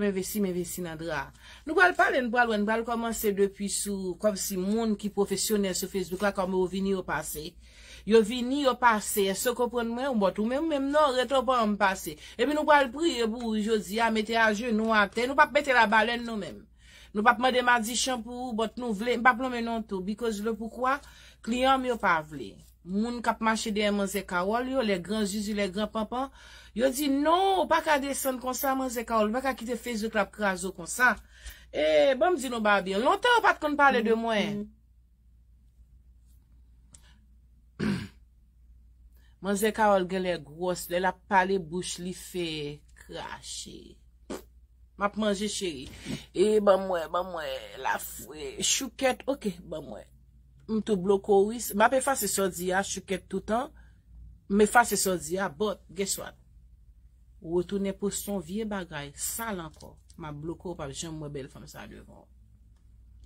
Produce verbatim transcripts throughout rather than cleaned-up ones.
M envesti, m envesti nan dra. Nou pral pale, nou pral wè, nou pral kòmanse depi sou, kòmsi moun ki pwofesyonèl sou Facebook la, kòman yo vini, yo pase. Yo vini, yo pase. Èske w konprann mwen? Ou bòt ou menm, menm non, rete w pa ann pase. Epi nou pral priye pou ou jodi a, mete ajenou atè. Nou p ap mete labalèn nou menm. Nou p ap mande madichon pou ou, bòt nou vle, m p ap lonmen non tou. Because le poukwa, kliyan m yo pa vle. Moun k ap mache dèyè manzè Carole yo, les grands zuzu, les grands panpan, yo di non, ou pa ka desann konsa, manzè Carole, ou pa ka kite Facebook la ap kraze w konsa. E, ban m di nou bagay byen. Lontan yo pa t konn pale de mwen. Manzè Carole genlè gwòs, lè l ap pale bouch li fè krache. M ap manje cheri. E ban m wè, ban m wè, lafwe, choukèt, oke, ban m wè. M tou bloke w wi. M ap efase sa w di a, choukèt toutan. M efase sa w di a, but, guess what? Ou retounen poste yon vye bagay, sal ankò. M ap bloke w, w p ap janm wè bèl fanm sa devan w.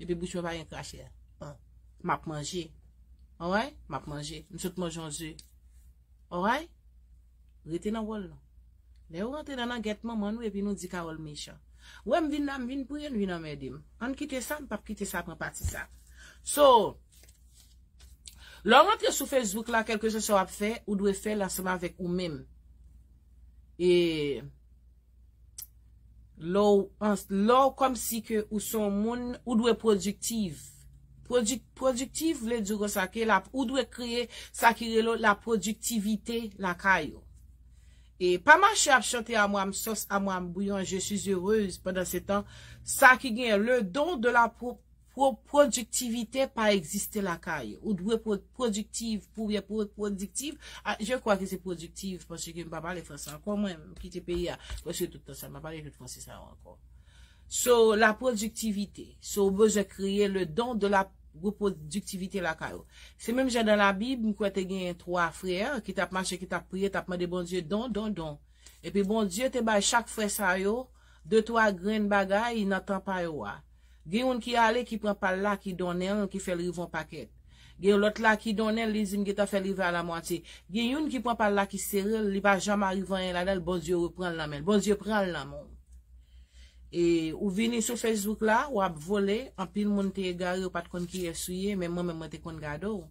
Epi bouch mwen pa gen krache a. An. M ap manje. Alright? M ap manje. M sot manje yon ze. Alright? Rete nan wòl nou. Lè yo rantre nan nangèt manman nou epi nou di Carole mechan. Wè m vin la, m vin priye, n vin anmède m. Ann kite sa, m p ap kite sa pran pati sa. So, lè w rantre sou Facebook la, kèlkeswa sa w ap fè, ou dwe fè l ansanm avèk ou menm. E lè w, lè w kòmsi ke ou se yon moun, ou dwe pwodiktiv. Pwodik-, pwodiktiv vle di konsa ke la, ou dwe kreye sa ki rele la pwodiktivite lakay ou. E pa mache ap chante à moi m sauce, à moi m bouillon, je suis heureuse. Pandan se tan, sa ki gen le don de la pro-, pro-, pwodiktivite pa egziste lakay ou. Ou dwe pwo-, pwodiktiv pou byen pwo-, pwodiktiv. Ah, je crois que c'est productive, paske m pa pale franse ankò, mwen, m kite peyi a. Paske tout tan sa, m pa pale tout franse sa yo ankò. So, la pwodiktivite. So, ou bezwen kreye le don de la pwodiktivite lakay ou. Se menm jan nan Labib, m kwè te gen twa frè ki t ap mache, ki t ap priye, t ap mande Bondye don, don, don. Epi Bondye te bay chak frè sa yo de twa grenn bagay nan tan pa yo a. Gen youn ki ale, ki pran pa l la, ki donnen l, ki fè l rive yon pakèt. Gen lòt la ki donnen l, li di m gentan fè l rive alamwatye. Gen youn ki pran pa l la, ki sere l, li pa janm arive anyen ladan l, Bondye repran l nan men l. Bondye pran l nan men w. E ou vini sou Facebook la, w ap vole, anpil moun te egare, yo pa t konn kiyès ou ye, men mwen menm mwen te konn gade w.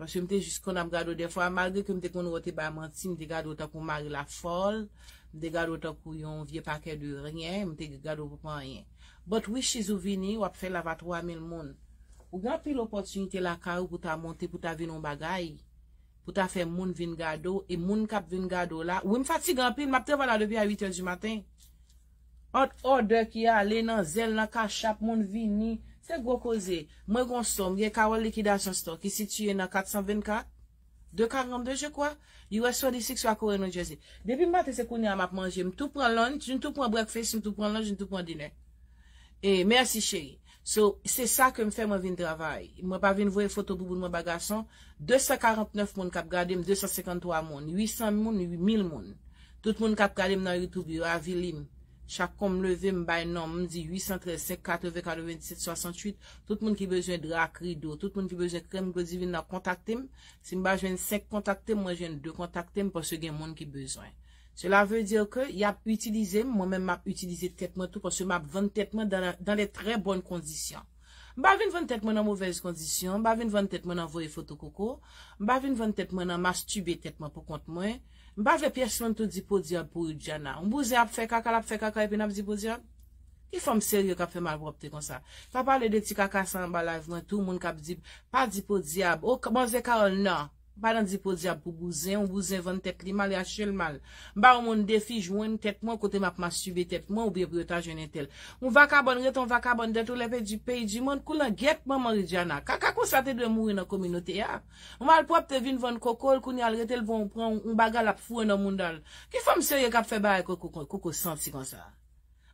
Paske m te jis konn ap gade w dèfwa, malgre ke m te konn wè w te bay manti, m te gade w tankou Mari Lafòl, m te gade w tankou yon vye pakè de ryen, m te gade w pou pa anyen. But wishes ou vini, w ap fè lav a twa mil moun. Ou gen anpil opòtinite lakay ou pou ta monte, pou ta vin yon bagay, pou ta fè moun vin gade w, e moun k ap vin gade w la, wi m fatige anpil, m ap travay la depi a uit è di maten. Ant òdè ki ale nan zèl, nan kachap, moun vini. Se gwo koze. Mwen gon store, m gen Carole Liquidation Store ki sitiye nan kat san vennkat, de karannde, je crois, U S twenty-six Rockaway, New Jersey. Depi maten se kounye a m ap manje. M tou pran lunch, m tou pran breakfast, m tou pran lunch, m tou pran dinner. E mèsi cheri. So, se sa ke m fè mwen vin travay. Mwen pa vin voye foto bouboun mwen ba gason. De san karannèf moun k ap gade m, de san senkanntwa moun, uit san moun, mil moun. Tout moun k ap gade m nan YouTube yo, avili m. Chak kon m leve, m bay non m, m di uit san trèz, senk katreven, katrevendiset, swasantuit. Tout moun ki bezwen dra ak rido, tout moun ki bezwen krèm Glodivine nan, kontakte m. Si m pa jwenn senk, kontakte m, mwen jwenn de, kontakte m, paske gen moun ki bezwen. Cela veut dire que y ap itilize m, mwen menm m ap itilize tèt mwen tou, paske m ap vann tèt mwen dans la, dans les très bonnes conditions. M pa vin vann tèt mwen nan movèz kondisyon, m pa vin vann tèt mwen nan voye foto koko, m pa vin vann tèt mwen nan mastibe tèt mwen pou kont mwen. M pa vle pyès moun tou di podyab pou Widiana. Yon bouzen ap fè kaka, l ap fè kaka epi n ap di podyab. Ki fanm serye k ap fè malpwòpte konsa? Pa pale de ti kaka sa anba live mwen tou, moun k ap di, pa di podyab. O, manzè Carole, nan. M pa nan di podyab pou bouzen, yon bouzen vann tèt li mal, rache l mal. M ba yon moun defi jwenn tèt mwen kote m ap mastibe tèt mwen oubyen pou yo ta jwenn entèl. Yon vakabòn rete yon vakabòn dans tous les pays du, pays du monde, koulangèt manman Widiana. Kaka konsa te dwe mouri nan kominote a. Yon malpwòpte vin vann koko l, kounye a l rete l pran, pran yon bagay l ap foure nan mouda l. Ki fanm serye k ap fè bagay koko, koko santi konsa?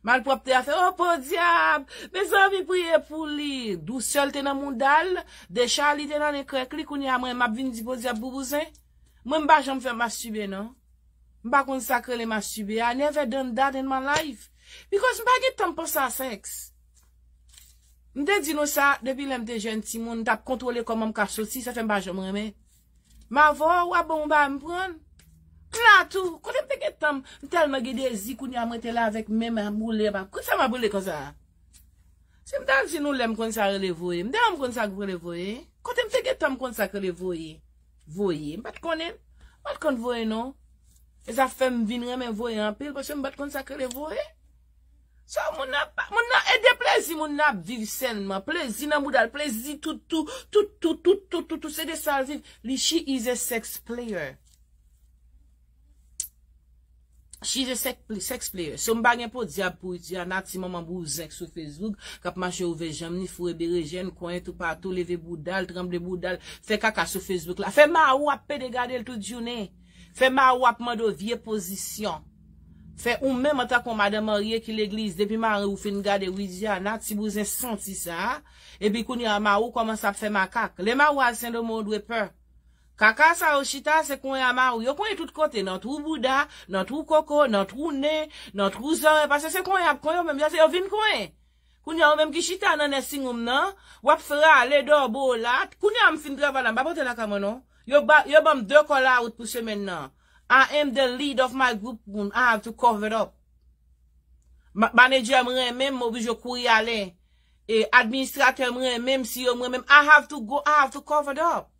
Malpwòpte a fè, o podyab! Mezanmi, priye pou li! Dousè l te nan mouda l, decha li te nan nen krèk li, kounye a mwen, m ap vin di podyab pou bouzen? Mwen, m pa janm fè mastibe, non. M pa konn sa k rele mastibe. I never done that in my life. Because m pa gen tan m panse a sèks. M te di nou sa, depi lè m te jèn timoun, m t ap kontwole kòman m ka soti, sa fè m pa janm renmen. M avè w, w ap ban m yon bagay m pran. M la tou. Kote m te gen tan? M tèlman gen dezi kounye a, mwen te la avèk men m ap boule, m ap, kote sa m ap boule konsa? Si m ta di nou lè m konn sa rele voye, m tèlman m konn sa k rele voye. Kote m te gen tan m konn sa k rele voye? Voye. M pa t konnen. M pa t konn voye non. E sa fè m vin renmen voye anpil, paske m pa t konn sa k rele voye. So, moun nan pa, moun nan, e de plezi moun nan ap viv sèlman. Plezi nan bouda l, plezi tout, tout, tout, tout, tout, tout, tout, tout, se de sa l viv. Li, she is a sex player. She is a sex, sex player. So, m pa gen podyab pou Widiana, ti manman bouzen k sou Facebook, k ap mache ouvè janm ni, foure berejèn, konyen toupatou, leve bouda l, tranble bouda l, fè kaka sou Facebook la. Fè mari w ap pede gade l tout jounen. Fè mari w ap mande w vye pozisyon. Fè ou menm antanke yon madanm marye ki legliz, depi mari w fin gade Widiana, ti bouzen santi sa, epi kounye a mari w kòmanse ap fè makak. Lè mari w al Sendomeng, ou dwe pè. Kaka sa yo chita, se konyen a mari w. Yo konyen tout kote, nan twou bouda, nan twou koko, nan twou nen, nan twou zòrèy, paske se konyen y ap konyen yo menm, se yo vin konyen. Kounye a, ou menm ki chita nan nursing home nan, w ap fè rale dòbo la. Kounye a, m fin travay la, m pa pote lakay mwen non. Yo ba, yo ban m de call out pou semèn nan. I am the lead of my group, I have to cover it up. Ma-, manager m renmen m, m oblije kouri ale. E administratè m renmen m, C E O m renmen m, I have to go, I have to cover it up.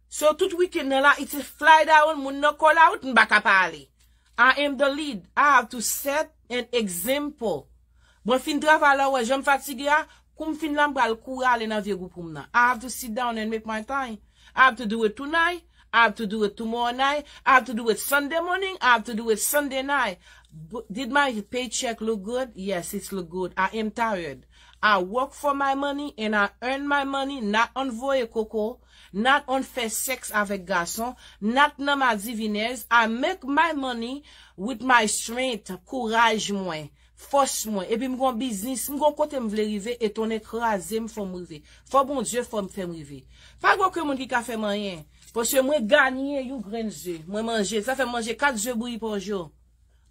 So, tout weekend nan la, it's a fly down, moun nan call out, m pa ka pa ale. I am the lead. I have to set an example. Mwen fin travay la, wè, jan m fatige a, kou m fin la, m pral kouri ale nan vye gwoup m nan. I have to sit down and make my time. I have to do it tonight. I have to do it tomorrow night. I have to do it Sunday morning. I have to do it Sunday night. B-, did my paycheck look good? Yes, it's look good. I am tired. I work for my money and I earn my money, not on voye koko, not on fè sèks avèk gason, not nan madivinèz. I make my money with my strength, kouraj mwen, fòs mwen. Epi m gon biznis, m gon kote m vle rive, e tonnè kraze m, fò m rive. Fò Bondye fò m fè m rive. Pa gen okenn moun ki ka fè m anyen. Paske mwen ganye yon grenn ze, mwen manje. Sa fè m manje kat ze bouyi pa jou.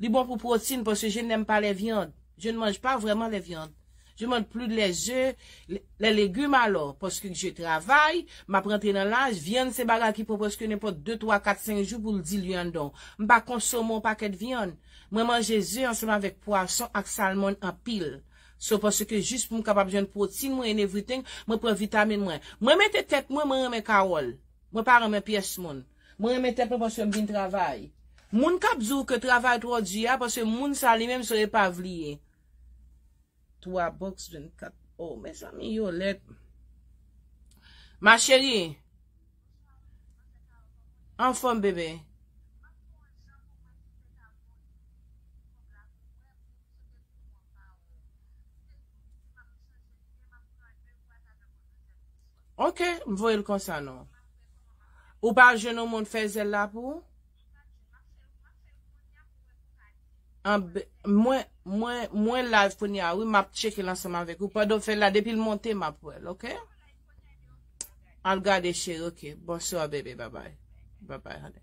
Li bon pou pwotin, paske je n'aime pas les viandes. Je ne mange pas vraiment les viandes. Je mange plus les œufs, les, les légumes alors, paske je travay, m ap rantre nan laj, vyann se bagay ki pran prèske nenpòt de, twa, kat, senk jou pou l dilye anndan w. M pa konsome yon pakèt vyann. Mwen manje ze ansanm avèk pwason ak salmon anpil. So, paske jis pou m kapab jwenn pwotin mwen and everything, mwen pran vitamin mwen. Mwen mete tèt mwen, mwen renmen Carole. Mwen pa renmen pyès moun. Mwen renmen tèt mwen paske m vin travay. Moun k ap di w ke travay twò di a, paske moun sa li menm se epav li ye. Twa box vennkat. Oh, mezanmi, yo lèd. Ma chérie. Anfòm, bebe. Ok, m voye l konsa non. Ou pa jwenn yon moun fè zèl la pou ou? An be-, mwen, mwen, mwen live kounye a, wi, m ap tcheke l ansanm avèk ou. Pandan w fè l la, depi l monte, m ap wè l, ok? Al gade, cheri, ok. Bonswa, bebe, babay. Babay, honey.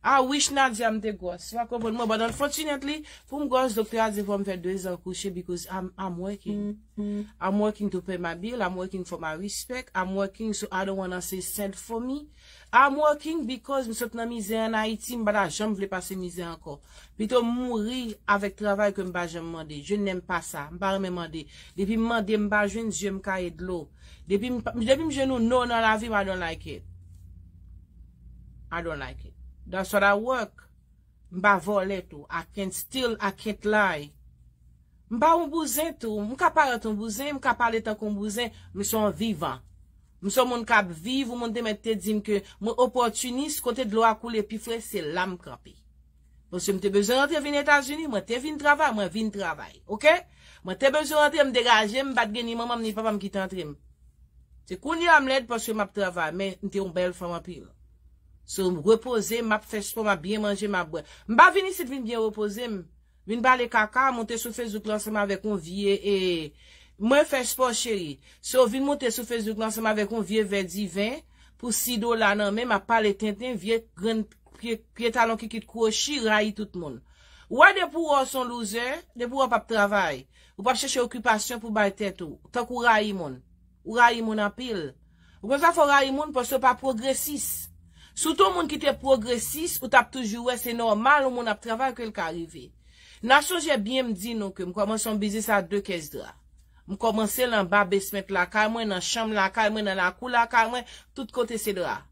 I wish Nadia m te gwòs. Ou pa konprann mwen, but unfortunately, pou m gwòs, doktè a di fò m fè de zan kouche because I'm, I'm working. I'm working to pay my bill, I'm working for my respect, I'm working so I don't wanna say send for me. I'm working because m sot nan mizè an Ayiti, m pa ta janm vle pase mizè ankò. Pito m mouri avèk travay ke m pa janm mande. Je n'aime pas ça. M pa renmen mande. Depi m mande, m pa jwenn, zye m kaye dlo. Depi m, depi m jwenn yon no nan lavi m, I don't like it. I don't like it. That's what I work. M pa vòlè tou. I can't steal, I can't lie. M pa yon bouzen tou. M ka parèt yon bouzen, m ka pale tankou yon bouzen, m se yon vivan. M se yon moun k ap viv, yon moun te mèt te di m ke mwen opòtinis, kote dlo a koule pi fre, se la m kanpe. Paske m te bezwen rantre vin Etazini, mwen te vin travay, mwen vin travay, ok? Mwen te bezwen rantre, m degaje m, m pa t gen ni manman m ni papa m ki te antre m. Se kounye a m lèd paske m ap travay, men m te yon bèl fanm anpil. So, m repoze, m ap fè spò, m ap byen manje, m ap bwè. M pa vin isit vin byen repoze m. Vin pale kaka, monte sou Facebook la ansanm avèk yon vye, e, mwen fè spò, cheri. So, vin monte sou Facebook la ansanm avèk yon vye vè diven pou sis dola nan men, m ap pale tenten, vye grenn pye, pye talon kikit kwochi, rayi tout moun. Ou wè depi w wè w se yon loser, depi w wè w p ap travay, ou p ap chèche okipasyon pou bay tèt ou, tankou w rayi moun. Ou rayi moun anpil. Ou konn sa fè w rayi moun? Paske w pa pwogresis. Si w te yon moun ki te pwogresis, ou t ap toujou wè se nòmal yon moun ap travay ke l ka rive. N a sonje byen m di nou ke m kòmanse yon biznis a de kès dra. M kòmanse l anba basement lakay mwen, nan chanm lakay mwen, nan lakou lakay mwen, tout kote se dra.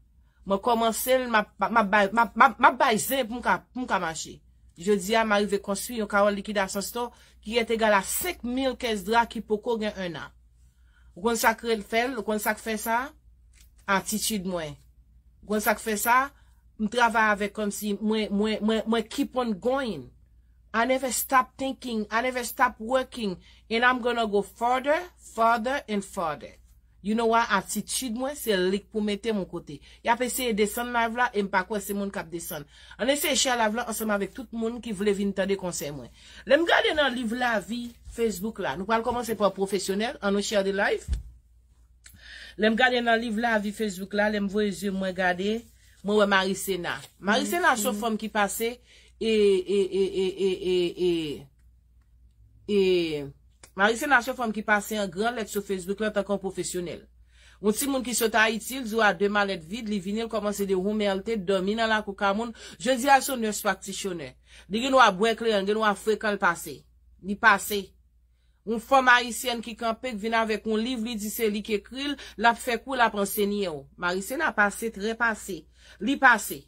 Mwen kòmanse l, m ap, m ap, m ap bay, m ap, m ap, m ap bay zen pou m ka, pou m ka mache. Jodi a, m arive konstwi yon Carole Liquidation Store ki est égal à cinq mille kès dra ki poko gen ennan. Ou konn sa k rele fè l? Ou konn sa k fè sa? Atitid mwen. Ou konn sa k fè sa? M travay avèk kòmsi mwen, mwen, mwen, mwen keep on going. I never stop thinking. I never stop working. And I'm gonna go further, further and further. You know what? Atitid mwen, se li k pou mete m yon kote. Y ap eseye desann live la, e m pa kwè se moun k ap desann. Ann eseye share live la ansanm avèk tout moun ki vle vin tande konsèy mwen. Lè m gade nan liv lavi Facebook la, nou pral kòmanse pa pwofesyonèl, ann nou share the live. Lè m gade nan liv lavi Facebook la, lè m voye zye mwen gade, mwen wè Marisena. Marisena se yon fanm ki pase, e, e, e, e, e, e, e, e, Marisena se yon fanm ki pase an gran lèt sou Facebook la antanke yon pwofesyonèl. Yon timoun ki sot Ayiti, l di w a de malèt vid, li vini, l kòmanse de wonmèlte, dòmi nan lakou kay moun. Jodi a, se yon nurse practitioner. Li gen dwa bwè kleren, gen dwa frekan l pase. Li pase. Yon fanm ayisyèn ki kanpe, k vin avèk yon liv, li di se li k ekri l, l ap fè kou, l ap ansenye w. Marisena pase, trè pase. Li pase.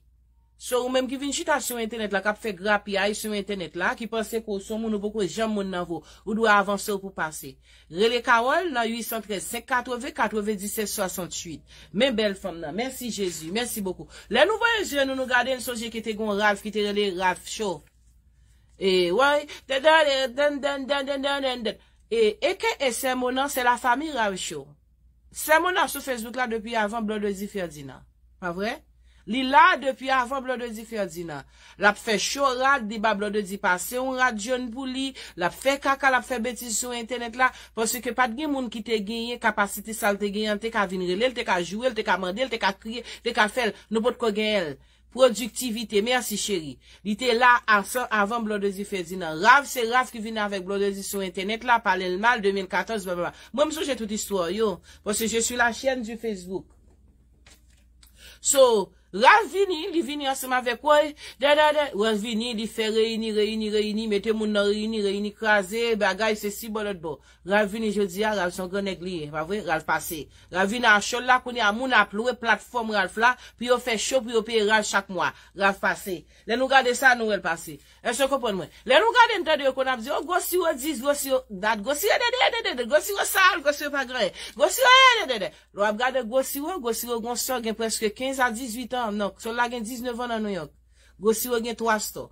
So, ou menm ki vin chita sou entènèt la, k ap fè grapyay sou entènèt la, ki panse ke w se yon moun ou poko janm moun nan vo, ou dwe avanse w pou pase. Rele Carole nan uit san trèz, senk katreven, katrevendiset, swasanntuit. Men bèl fanm nan. Mèsi Jezi. Mèsi bokou. Lè nou voye zye nou, nou gade, n sonje ki te gen yon Ralph ki te rele Ralph Show. E, wè, dan, dan, dan. E, e ke e sè Mona, se la fami Ralph Show. Sè Mona sou Facebook la depi avan Blondedy Ferdinand. Pa vre? Li la depi avan Blondedy Ferdinand. L ap fè cho rad, li ba Blondedy pase yon rad jòn pou li, l ap fè kaka, l ap fè betiz sou entènèt la, paske pa t gen moun ki te genyen kapasite sa l te genyen an, te ka vin rele l, te ka joure l, te ka mande l, te ka kriye, te ka fè l, nou potko genyen l. Pwodiktivite, mèsi cheri. Li te la ansanm avan Blondedy Ferdinand. Ralph, se Ralph ki vin avèk Blondedy sou entènèt la, pale l mal, de mil katòz, blablabla. Mwen, m sonje tout istwa yo, paske je suis la chienne du Facebook. So, Ralph vini, li vini ansanm avèk, woy, dè, dè, dè. Ralph vini, li fè reyini, reyini, reyini, mete moun nan reyini, reyini kraze, bagay, sesi, bò, lòt bò. Ralph vini jodi a, Ralph se yon gran nèg li ye, pa vre? Ralph pase. Ralph vini a cho l la, kounye a moun ap lwe platfòm Ralph la, pou yo fè cho, pou yo peye Ralph chak mwa. Ralph pase. Lè nou gade sa, nou wè l pase. Èske w konprann mwen? Lè nou gade, n tande yo konn ap di, o, gwo siwo dis, gwo siwo dat, gwo siwo dede, dede, dede, gwo siwo sal, gwo siwo pa gen anyen. Gwo siwo, dede, dede. Lè w ap gade gwo siwo, gwo siwo gon sè gen prèske kenz a dizuit an, non, sè l la gen diznèf an nan Nouyòk. Gwo siwo gen twa store.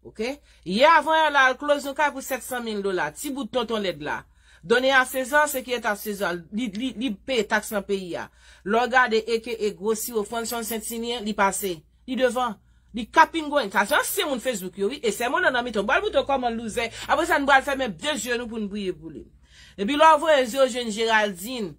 Oke? Yè avan yè la, al close yon kay pou sèt san mil dola. Ti bout tonton lèd la. Donne à César ce qui est à César. Li, li, li peye taks nan peyi a. Lè w gade eke e gwo siwo Franson Sentinyen, li pase. Li devan. Li kapingwen. Sa se ansyen moun Facebook yo, wi. E sè Mona nan mitan. Bal bouton kòman louzè. Apre sa, n pral fèmen de zye nou pou n priye pou li. Epi lè w voye zye w jwenn Geraldine.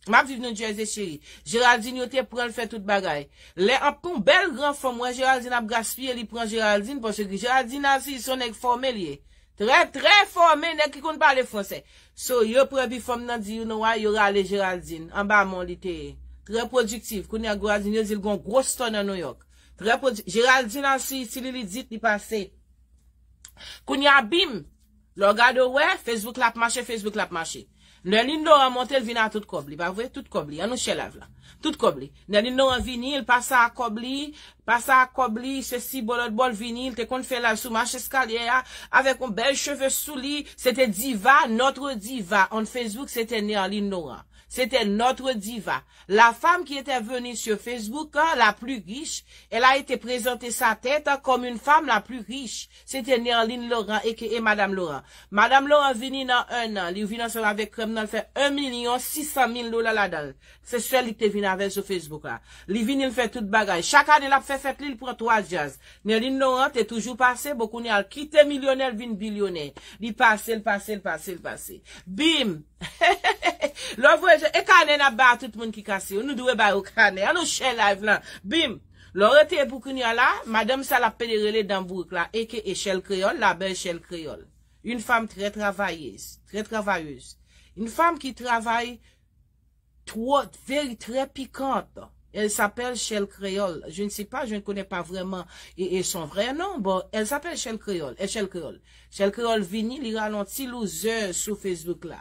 M ap viv New Jersey, cheri. Geraldine, yo te pran l fè tout bagay. Lè an pon bèl gran fanm wè Geraldine ap gaspiye, li pran Geraldine, paske Geraldine Aziz se yon nèg fòme li ye. Trè, trè fòme, nèg ki konn pale fransè. So, yo pran epi fanm nan di, you know what, yo rale Geraldine. Anba mòn li te ye. Trè pwodiktif. Kounye a Geraldine, yo di l gon gwo store nan Nouyòk. Trè pwodi-, Geraldine Aziz, si li, li dit, li pase. Kounye a, bim! Lè w gade w wè, Facebook la ap mache, Facebook la ap mache. Nerline Laurent monte, l vin a tout kòb li, pa vre? Tout kòb li. Ann nou share live la. Tout kòb li. Nerline Laurent vini, l pase a kòb li, pase a kòb li, sesi, bò lòt bò, l vini, l te konn fè live sou mach eskalye a, avèk yon bèl cheve sou li, se te diva, notre diva, on Facebook, se te Nerline Laurent. Se te notre diva. La femme qui était venue sur Facebook, hein, la plus riche, elle a été présentée sa tête, hein, comme une femme la plus riche. Se te Nerline Laurent, aka Madam Laurent. Madam Laurent vini nan ennan, li vin ansanm avèk krèm nan, l fè en milyon sis san mil dola ladan l. Se sèl li k te vin avè l sou Facebook la. Li vini, l fè tout bagay. Chak ane, l ap fè fèt li, l pran twa djaz. Nerline Laurent te toujou pase, bon, kounye a, l kite milyonè, l vin bilyonè. Li pase, l pase, l pase, l pase. Bim! Lè w voye je, e kanè n ap ba tout moun ki kase yo. Nou dwe ba yo kanè. Ann nou share live lan. Bim! Lè w rete pou kounye a la, madanm sa l ap pede rele dan bourik la, aka Echèl Kreyòl, la belle Echèl Kreyòl. Une femme très travailleuse, très travailleuse. Une femme qui travaille trop, very, très piquante. Elle s'appelle Shell Créole. Je ne sais pas, je ne connais pas vraiment et, et son vrai nom. Bon, elle s'appelle Shell Créole. Shell Créole. Shell Créole vini, li rale yon ti loser sou Facebook la.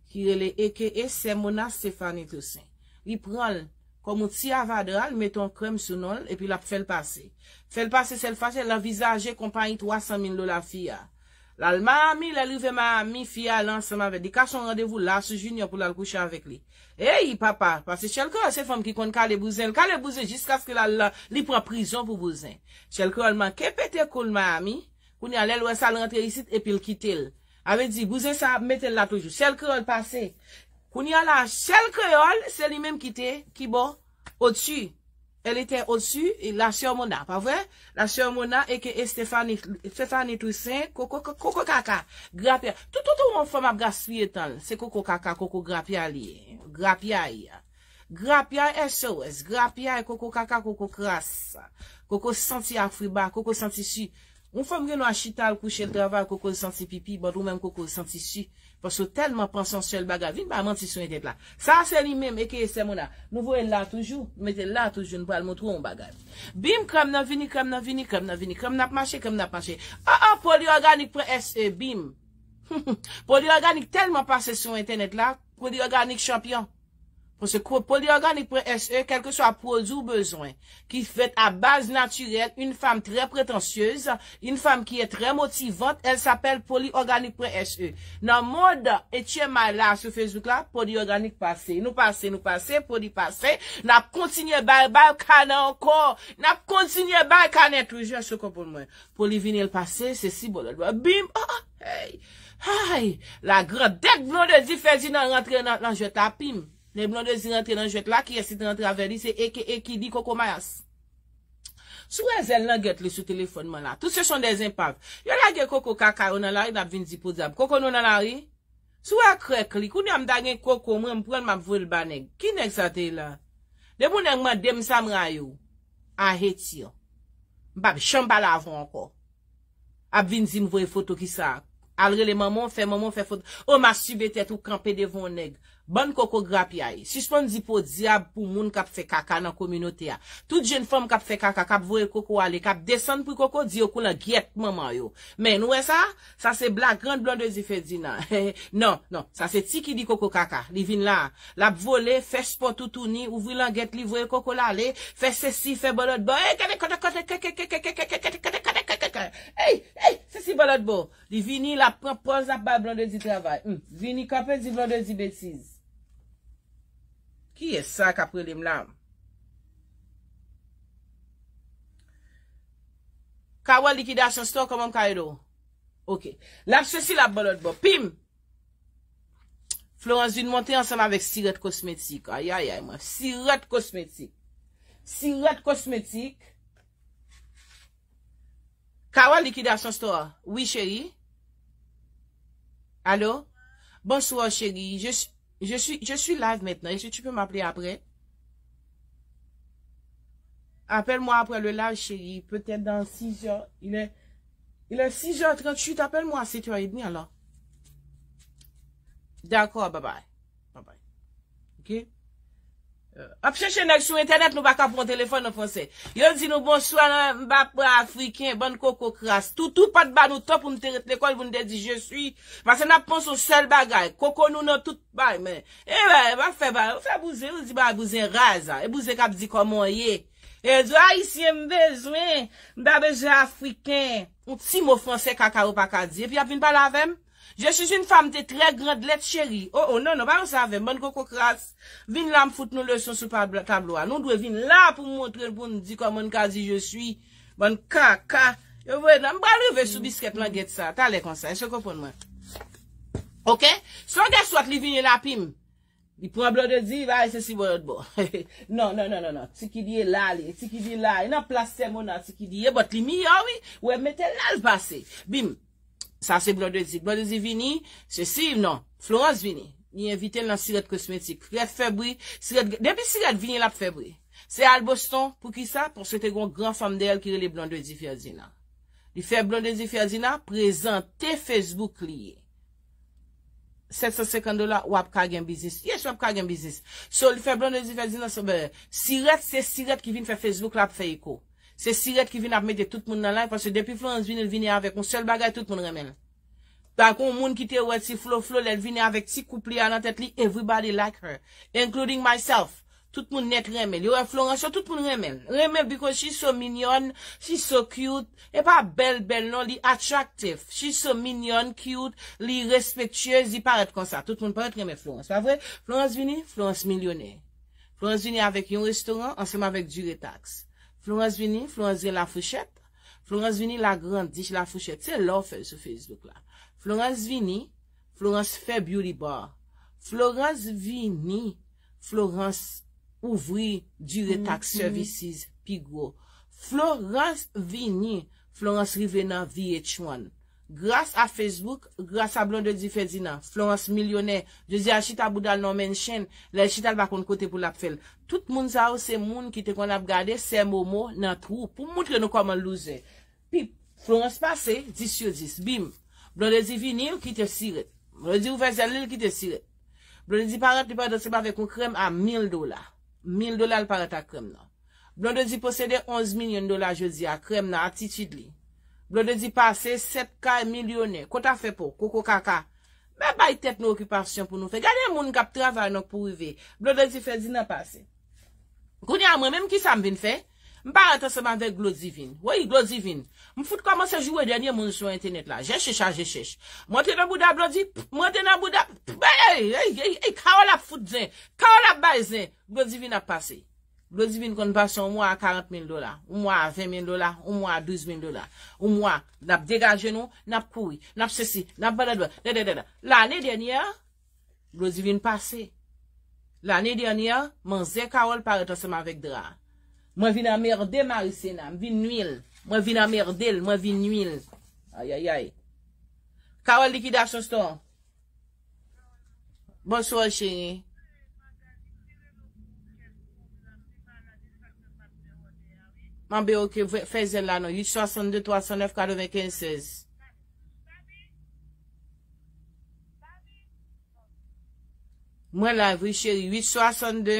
Ki rele A K A Sè Mona Stéphanie Toussaint. Li pran l kòm yon ti avadra, li mete yon krèm sou non l, epi l ap fè l pase. Fè l pase sèl fache, l anvizaje konpayi twa san mil dola fi a. L al Miami, lè l rive Miami, fi a ale ansanm avè l. Li kase yon randevou la sou Junior pou l al kouche avèk li. Ey, papa, paske Shell Créole se fanm ki konn kale bouzen. L kale bouzen jiskaske l al, li pran prizon pou bouzen. Shell Créole manke pete kou l Miami. Kounye a, lè l wè sa, l rantre isit epi l kite l. A vle di, bouzen sa ap mete l la toujou. Shell Créole pase. Kounye a la, Shell Créole, se li menm ki te, ki bò, odsi. Elle était au-dessus, et la sœur Mona, pa vre? La sœur Mona, A K A Stéphanie, Stéphanie Toussaint, koko, koko, koko kaka, grapya. Tout, tout, tout, yon fanm ap gaspiye tan l. Se koko kaka, koko grapya li ye. Grapya, ya. Grapya S O S, grapya, koko kaka, koko kras. Koko santi ak friba, koko santi si. Yon fanm gen dwa chita al kouche l travay, koko l santi pipi, but ou menm koko l santi si. Paske w tèlman panse yon sèl bagay. Vin bay manti sou entèt la. Sa a se li menm, A K A Sè Mona. Nou voye l la toujou, nou mete l la toujou, nou pral montre w yon bagay. Bim, krèm nan vini, krèm nan vini, krèm nan vini, krèm nan ap mache, krèm nan ap mache. Ah, ah, Poli Òganik pran S E, bim. Poli Òganik tèlman pase sou entènèt la, Poli Òganik chanpyon. Paske ko-, Poli Òganik pran S E, kèlkeswa pwodui w bezwen, ki fèt a baz natirèl, une femme très prétentieuse, une femme qui est très motivante, elle s'appelle Poli Òganik pran S E. Nan mond H M I la sou Facebook la, Poli Òganik pase. Nou pase, nou pase, Poli pase. N ap kontinye bay, bay kanè ankò. N ap kontinye bay kanè toujou, èske w konprann mwen? Poli vini l pase, se si bò lòt bò. Bim, ah, ah, hey, hey. La grandèt Blondedy Ferdinand rantre nan, nan jwèt la, pim. Lè Blondedy rantre nan jwèt la, kiyès ki te rantre avè li? Se A K A Kidi Koko Mayas. Si w wè zèl langèt li sou telefòn mwen la, tout ce sont des épaves. Yo lage koko kaka yo nan lari, n ap vin di podyab. Koko nou nan lari? Si w wè krèk li, kounye a m ta gen koko mwen, m pran l, m ap voye l ba nèg. Ki nèg sa te ye la? Depi yon nèg mande m sa, m rayi w. Aheti. M p ap janm pale avè w ankò. Ap vin di m voye foto ki sa. Al rele manman w, fè manman w fè foto. O mastibe tèt ou kanpe devan yon nèg. Bann koko grapyay. Sispann di podyab pou moun k ap fè kaka nan kominote a. Tout jenn fanm k ap fè kaka, k ap voye koko ale, k ap desann pri koko, di yo kou langyèt manman yo. Men nou wè sa? Sa se blagrand Blondedy Ferdinand. Non, non, sa se ti ki di koko kaka. Li vin la. L ap vole, fè spò toutouni, ouvri langèt li, voye koko l ale, fè sesi, fè bò lòt bò. Ey, gade, kote, kote, kote, kote, kote, kote, kote, kote, kote. Ey, ey, sesi bò lòt bò. Li vini, l ap pran pòz, l ap bay Blondedy travay. Hmm, vini kanpe, di Blondedy betiz. Kiyès sa k ap rele m la? Kawòl Likidasyon Store, kòman m ka ede w? Ok. L ap sesi, l ap bò lòt bò. Pim! Florence vin monte ansanm avèk Sirèt Kosmetik. Ayayay, mwen. Sirèt Kosmetik. Sirèt Kosmetik. Kawòl Likidasyon Store. Wi, cheri. Allô? Bonsoir, chérie. Je, suis- je suis, je suis live maintenant. Est-ce que tu peux m'appeler après? Appelle-moi après le live, chérie. Peut-être dans six heures. Il est, il est six heures trente-huit. Appelle-moi à sept heures et demie alors. D'accord, bye bye. Bye bye. Ok? Euh, ap chèche nèg sou entènèt, nou pa ka pran telefòn an fransè. Yo di nou bonswa nan, m pa pran afriken, bann koko kras. Toutou pa t ba nou tan pou m te ret lekòl, pou n te di je suis. Paske n ap panse yon sèl bagay. Koko nou nan tout bay, men. E bay, pa fè bay, ou fè bouzen, ou di bay bouzen raz, e bouzen k ap di kòman w ye. E di ayisyen m bezwen, m pa bezwen afriken. Yon ti mo fransè kaka yo pa ka di. Epi y ap vin pale avè m. Je suis une femme de très grande lettre, chérie. Oh, oh, non, non, pa konsa avè m, bann koko kras. Vin la, m fout nou leson sou tab-, tablo a. Nou dwe vin la pou m montre n, pou n di kòman n ka di je suis. Bann kaka. Yo voye nan, m pral rive sou biskèt langèt sa. Talè konsa, èske w konprann mwen? Ok? So, guess what, li vini la, pim. Li pran Blondedy, li bay sesi bò lòt bò. Non, non, non, non, non. Ti Kidi ye la, li. Ti Kidi la. E nan plas Sè Mona, Ti Kidi ye, but li miyò, wi. Ou wè, mete l la, l pase. Bim. Sa se Blondedy. Blondedy vini, sesi, non. Florence vini. Li envite l nan Sirèt Kosmetik. Sirèt fè bri. Sirèt, depi Sirèt vini, l ap fè bri. Se al Boston. Poukisa? Paske te gen yon gran fanm dèyè l ki rele Blondedy Ferdinand. Li fè Blondedy Ferdinand prezante Facebook li. sèt san senkant dola, w ap ka gen biznis. Yes, w ap ka gen biznis. So, li fè Blondedy fè di nan se, ben, sirèt, se sirèt ki vin fè Facebook la ap fè eko. Se sirèt ki vin ap mete tout moun nan live, paske depi Florence vini, l vini avèk yon sèl bagay, tout moun renmen l. Pa gen yon moun ki te wè ti Flo, Flo, lè l vini avèk ti koup li a nan tèt li, everybody like her, including myself. Tout moun nèt renmen l. Yo wè Florence, yo tout moun renmen l. Renmen l because she's so mignon, she's so cute. E pa bèl, bèl non, li attractive. She's so mignon, cute, li respectueuse, li parèt konsa. Tout moun parèt renmen Florence, pa vre? Florence vini, Florence milyonè. Florence vini avèk yon restoran ansanm avèk Duretax. Florence vini, Florence gen lafouchèt. Florence vini, l agrandi lafouchèt. Se la w fè l sou Facebook la. Florence vini, Florence fè beauty bar. Florence vini, Florence ouvri Duretax Services pi gwo. Florence vini, Florence rive nan V H one. Gras a Facebook, gras a Blondedy Ferdinand, Florence milyonè. Jodi a chita bouda l nan mansion, lè l chita l pa konn kote pou l ap fè l. Tout moun sa yo se moun ki te konn ap gade sè Momo nan twou pou montre nou kòman loser. Pip, Florence pase, dis sou dis, bim. Blondedy vini, l kite sirèt. Blondedy ouvè zèl li, l kite sirèt. Blondedy parèt, li parèt ansanm avèk yon krèm a mil dola. Mil dola l parèt ak krèm nan. Blondedy posede onz milyon dola jodi a, krèm nan, atitid li. Blondedy pase sèt kay milyonè. Kot afè pa w, koko kaka. Men bay tèt nou okipasyon pou nou fè. Gade moun k ap travay nan pou rive. Blondedy Ferdinand pase. Kounye a mwen menm kisa m vin fè? M parèt ansanm avèk Glodivine. Wi, Glodivine. M fout kòmanse joure dènye moun sou entènèt la. Je chèch a je chèch. M antre nan bouda Blodi, m antre nan bouda, ey, ey, ey, ey, Carole ap fout zen. Carole ap bay zen. Glodivine ap pase. Glodivine konn pase yon mwa a karant mil dola, yon mwa a ven mil dola, yon mwa a douz mil dola. Yon mwa, n ap degaje nou, n ap kouri, n ap sesi, n ap badadwa, dadadada. Lane dènyè, Glodivine pase. Lane dènyè, manzè Carole parèt ansanm avèk dra. Mwen vin anmède Marisena, m vin nui l. Mwen vin anmède l, mwen vin nui l. Ayayay. Carole Liquidation Store. Bonswa, cheri. Anben, ok, fè zèl la non. Uit swasann de twa san nèf katrevenkenz sèz. Mwen live, wi, cheri. Uit swasann de.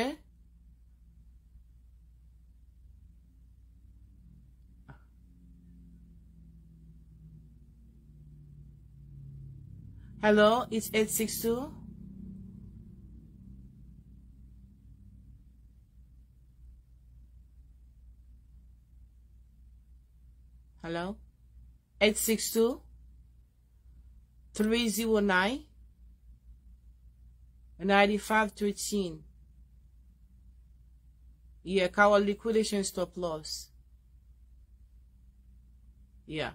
Hello, it's eight six two. Hello? Eight six two, three zero nine, nine five thirteen. Yeah, Carole, liquidation stop loss. Yeah.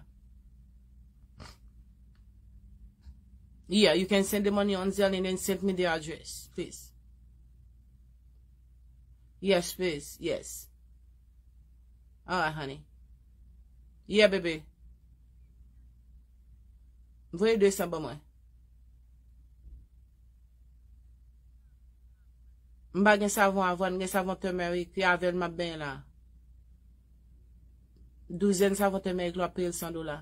Yeah, you can send the money on Zelle and then send me the address, please. Yes, please. Yes. Alright, honey. Yeah, baby. Voye de san ban mwen. M pa gen savon avwàn, m gen savon turmeric, e avè l m ap benyen la. Douzèn savon turmeric la, w ap peye l san dola.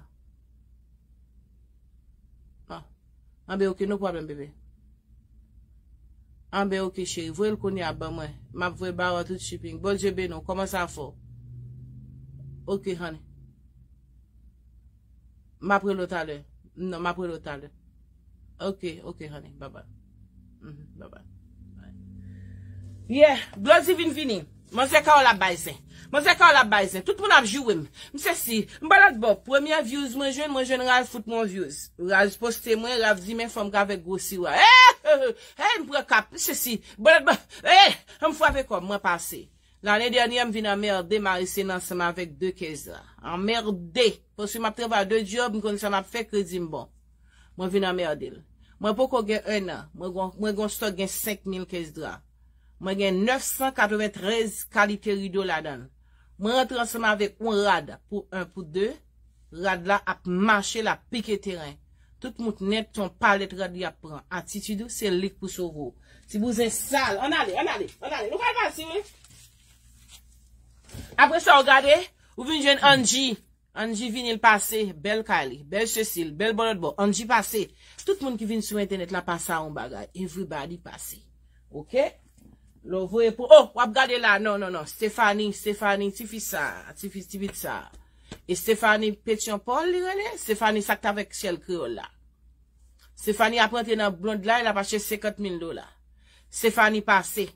Ah. Anben, ok, no problem, bebe. Anben, ok, cheri. Voye l kounye a ban mwen. M ap voye ba ou tout shipping. Bondye beni w. Kòman sa fò? Ok, honey. M ap rele w talè. Non, m ap rele w talè. Ok, ok, honey. Bye bye. Mhm, bye bye. Yeah, Glodivine vini. Manzè Carole ap bay zen. Manzè Carole ap bay zen. Tout moun ap joure m. M sesi. M pa lòt bò. Premye views mwen jwenn, mwen jwenn Ralph fout mwen views. Ralph poste mwen, Ralph di men fanm k avèk gwo sira. Hey, hey, hey, m pran kap. M sesi. M pa lòt bò. Hey, m frape kò m, mwen pase. Lane dènyè, m vin anmède Marisena ansanm avèk de kèz la. Anmède. Paske m ap travay de djòb, m konn sa m ap fè, kredi m bon. Mwen vin anmède l. Mwen poko gen en an. Mwen gon, mwen gon stòk gen senk mil kèz dra. Mwen gen nèf san katreventrèz kalite rido ladan l. Mwen rantre ansanm avèk yon rad pou en, pou de. Rad la ap mache, l ap pike teren. Tout moun nèt, se yon palèt rad li ap pran. Atitid ou, se li k pou sove w. Ti bouzen sal. Ann ale, ann ale, ann ale. Nou pral pase, wi. Apre sa, w gade, ou vin jwenn Angie. Angie vini, l pase, bèl kay li, bèl sesi, bèl bò lòt bò, Angie pase. Tout moun ki vin sou entènèt la pase a yon bagay. Everybody pase. Oke? Lè w voye pou, oh, w ap gade la, non, non, non, Stephanie, Stephanie, tifi sa, tifi, tifi sa. E Stephanie Petyonpòl, li rele? Stephanie sa k t avèk Syèl Kreyòl la. Stephanie ap rantre nan blond la, l ap achte senkant mil dola. Stephanie pase.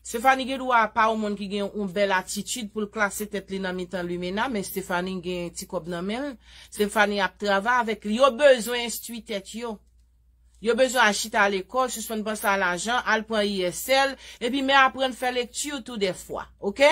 Stephanie gen dwa pa yon moun ki gen yon bèl atitid pou l klase tèt li nan mitan limena, men Stephanie gen ti kòb nan men l. Stephanie ap travay avèk li. Yo bezwen enstwi tèt yo. Yo bezwen al chita lekòl, sispann panse a lajan, al pran I S L, epi men aprann fè lekti tou dèfwa, oke?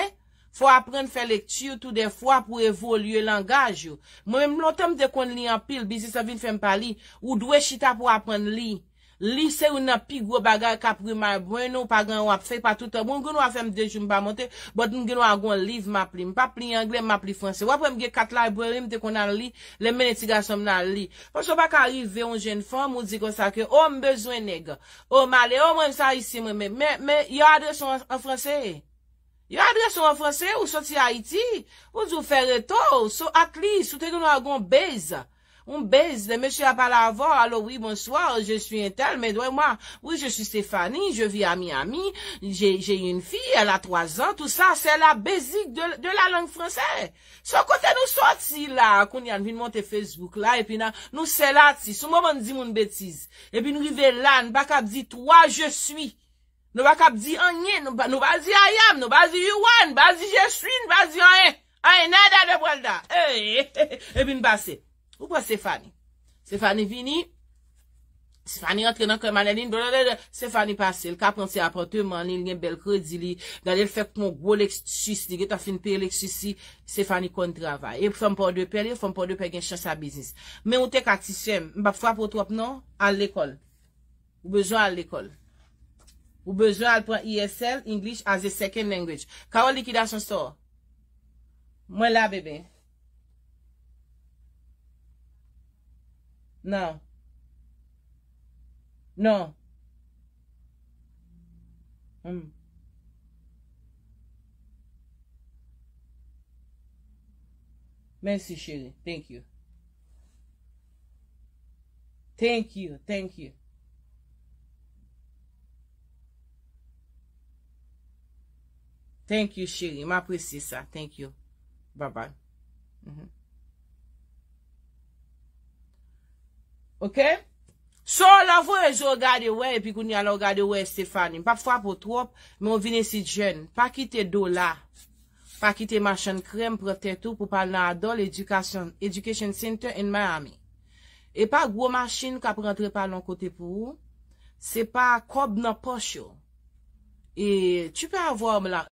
Fò aprann fè lekti tou dèfwa pou evolye langaj ou. Mwen menm lontan m te konn li anpil, biznis lan vin fè m pa li. Ou dwe chita pou aprann li. Li se youn nan pi gwo bagay k ap remay brain ou, pa gen w ap fè, pa toutan. Bon, m gen dwa fè m de jou m pa monte, but m gen dwa gon liv m ap li. M p ap li anglè, m ap li franse. W ap wè m gen kat library m te konn al li, lè m mennen ti gason m nan al li. Paske w pa ka rive yon jèn fanm, ou di konsa ke, oh, m bezwen nèg. Oh, m ale, oh, mwen, m se ayisyen, mwen, men, men, men, yo adrese w an, an franse. Yo adrese w an franse, ou soti Ayiti, ou di w fè reto, so at least, ou te gen dwa gon base. Yon base, lè mesye a pale avè w, alo wi, bonswa, je suis un tel, mais moi, oui, je suis Stéphanie, je vis à Miami, j'ai, j'ai une fille, elle a trois ans, tout ça, c'est la basique de, de la langue française. So, kote nou soti la, kounye a, n vin monte Facebook la, epi n a, nou sèl atis, yon moman n di moun betiz, epi n rive la, n pa kab di twa je suis. Nou pa kab di anyen, nou pa, nou pa di I am, nou pa di you are, nou pa di je suis, nou pa di anyen. Anyen, nada de pral da. Ey, epi n pase. Ou pran Stéphanie. Stéphanie vini. Stéphanie rantre nan kè Manelin. Blablabla. Stéphanie pase. L ka pran ti apatman li, li gen bèl kredi li. Gade l fè yon gwo Lexus, li gentan fin peye Lexus li. Stéphanie konn travay. E fanm Pòdepè li, fanm Pòdepè gen chans a biznis. Men ou te ka ti sè m. M p ap frape w twòp non. Al lekòl. Ou bezwen al lekòl. Ou bezwen al pran E S L, English as a second language. Carol Liquidation Store. Mwen la, bebe. Non. Non. Hmm. Mèsi, cheri. Thank you. Thank you, thank you. Thank you, cheri. M apresye sa. Thank you. Bye bye. Mhm. Ok? So, lè w voye je w gade wè, epi kounye a lè w gade wè Stephanie. M p ap frape w twòp, men w vin isit jèn. Pa kite dola. Pa kite machann krèm pran tèt ou pou pa al nan Adol Education, Education Center in Miami. E pa gwo machin k ap rantre pa yon kote pou ou. Se pa kòb nan pòch yo. E tu peux avoir la,